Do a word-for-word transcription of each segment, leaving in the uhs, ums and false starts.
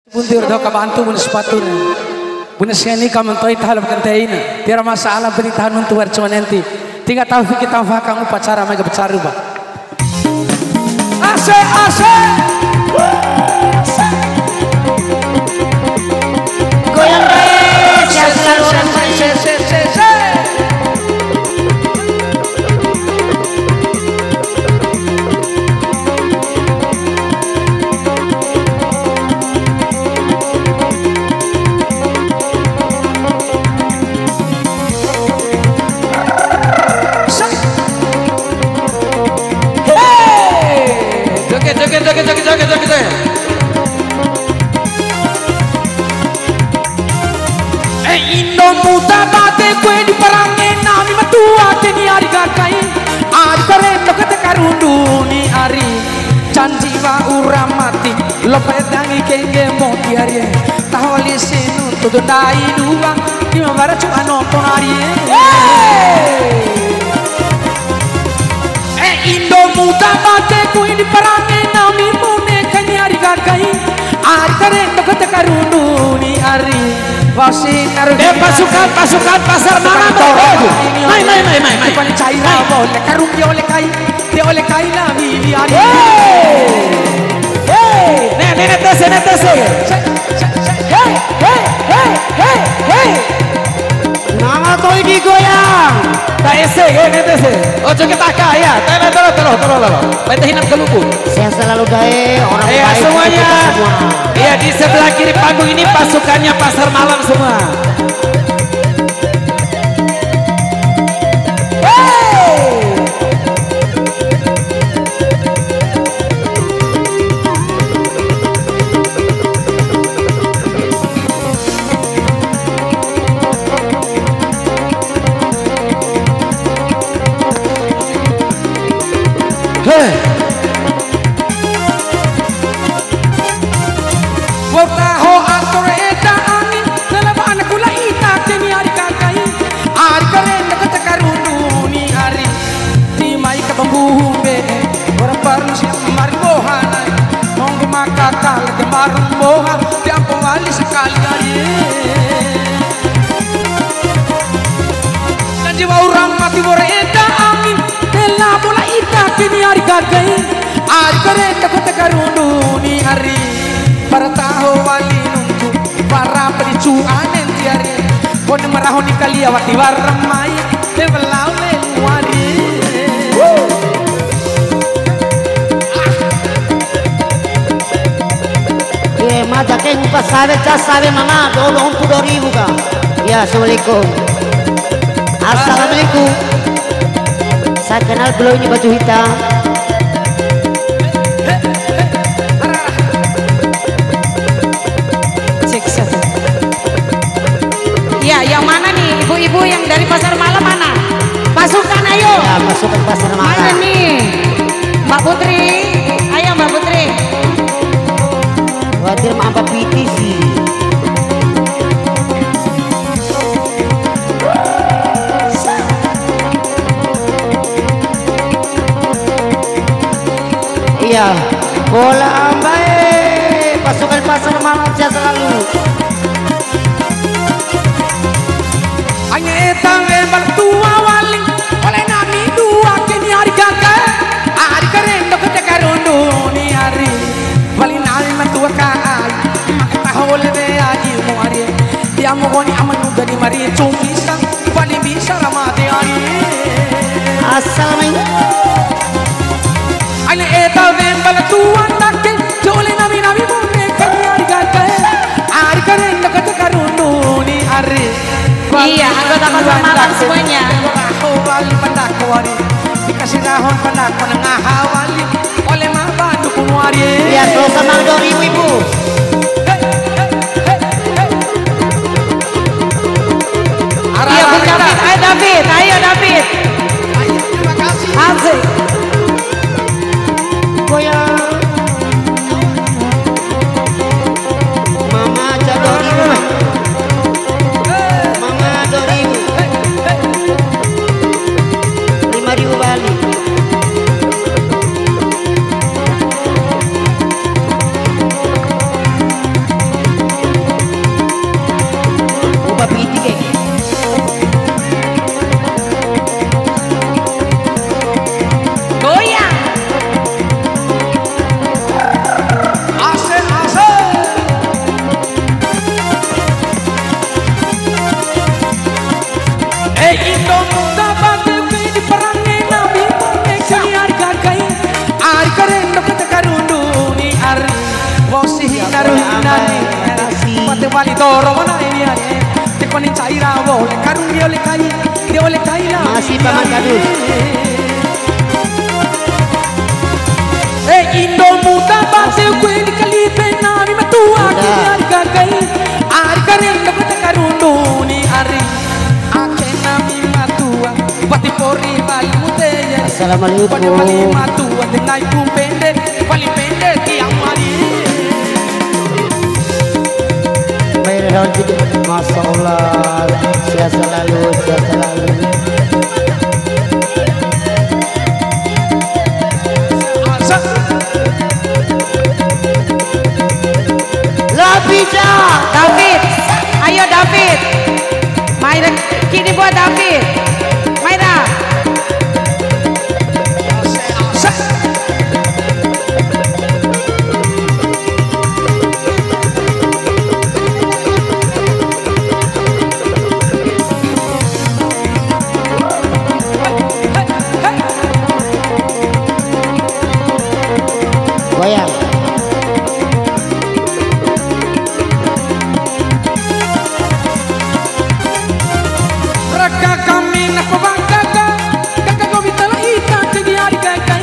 Buntir doho kabantu bune sepatuna. Bune seni ka ma ntoi taho la ba kanteina. Tiwara masalah beri taho nuntu wara cuma nenti. Tingga taufiki taufaka ngupa cara mega ba caru ba. Asik, asik. Goyang, guys. Sehat selalu, orang baik. Hei! Joget, joget, joget. Eh, indo muda bade kue di parange nami matua teni ari gagai. Ari karendo kete karundu ni ari. Janji wa'ura mati, lopa edangi kengge moti arie. Taho wali sinu tutu ndai dua, di ma wara cua nonton arie. Eh, indo muda bade kui di parange nami mone kani ari gagai. Ari karendo kete karundu ni ari. Wasi karu. Eh, pasukan, pasukan Pasar Malam, eh. Mai, mai, mai, mai, mai. Bukan caira boleh karung dia oleh kai. Te ole kaina wiwi ari. Hei! Hei! Ne, ne, ne, tese, ne, tese. Se, se, se, hei, hei, hei, hei, hei. Nama to'i di goyang. Ta ese, ne, ne, tese. Ojo ke taka, ya. Tele, tele, tele, tele, tele. Main tahinap ke luku. Sehat selalu, Dae. Orang baik semuanya. Kita semua. Iya, di sebelah kiri panggung ini pasukannya Pasar Malam semua. He. Wa'u taho ato re eda angi, lala ba ana kula ita keni ari kakai. Ari karenda kata karundu ni ari. Ti mai ka bambuhu mbe'e, ora paru si maru boha nai. Nonggo maka kala ke maru boha, ti ampo wali sakali ari. Janji wa'ura mati wa'ura eda angi, tela bola ita kini ari gagai. Ari karenda kota karundu ni ari. Para taho wali nuntu, para pedicu anen tiari. Kone maraho ni kalia wati warna mai, te belau le muari. Ye, mada ke ngupa sawe, cas sawe mama, dua puluh ribu ka. Ya, assalamualaikum. Assalamualaikum. Saya kenal beliau ini baju hitam. Cek satu. Ya, yang mana nih? Ibu-ibu yang dari Pasar Malam mana? Pasukan, ayo. Ya, pasukan Pasar Malam. Mana nih? Mbak Putri, ayo Mbak Putri. Khawatir ma ampa piti si. Iya, bola ambae, pasukan Pasar Malam sehat selalu. Aina eta wemba la tua wali, ole nami dua keni ari gaga, ari karendo kete karundu ni ari, wali nami ma tua ka ai, maka taho ole be ai mu ari, tiamu goni amanu gani mari cumbisa, wali bisa ra made ari. Asal mai. Aina eta wemba la tua ndake, jole nami nami mone kani ari gaga, ari karendo kete karundu ni ari. Iya, anggota Pasar Malam semuanya. Raho wali pandako wali. Dikasih raho pandako ngaha wali. Oleh ma bantu kunuari. Iya, selalu senang dua ribu, Ibu. Iya, Bung David. Ayo, David. Ayo, David. Ayo, terima kasih. Asik. Goyang. Mama, aja dua ribu, Mak. Mama, dua ribu. Lima ribu bali. Makasih. Mate wali doro mana ini ya? Te kone caira wole karung dia oleh kai, dia oleh kai lah. Masih, Paman Kadus. Eh, Indo muda bate kue di kali pena mi matua. Udah. Kini ari gagai, ari karendo kata karundu ni ari. Ake nami matua, wati pori wali mute ya. Assalamualaikum. Wali, wali matua, te nai ku pende, wali pende tiang mari. Masya Allah, sehat selalu, sehat selalu. Labija. David, ayo David. Mai ra, kini buat David. Mai ra. Goyang. Raka kami napa bang kaka, kaka gobi tala ita, jadi ari kaka.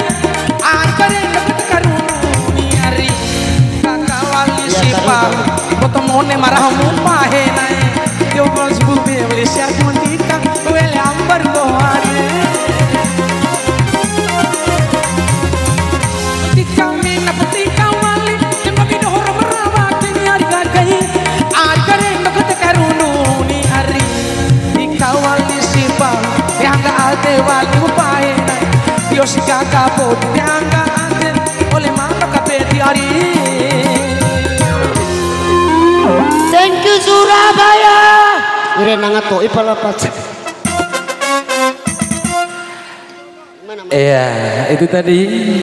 Ari kare napa karunu ni ari. Kaka wali sipa, boto mone maraho mu pahe nai. Yo bos bube wali siap mantika, wele ambar bohare. Tika mina peti kawali, kena mi doho ra marawa, kini ari gagai. Ari kare ndo kete karunu ni ari. Tika wali sipa, tianga ate wali upae. Yo si gaga bodi, tianga ate, ole mama kapeti ari. Thank you, Surabaya. Ire nanga to'i pala pace. Iya, itu tadi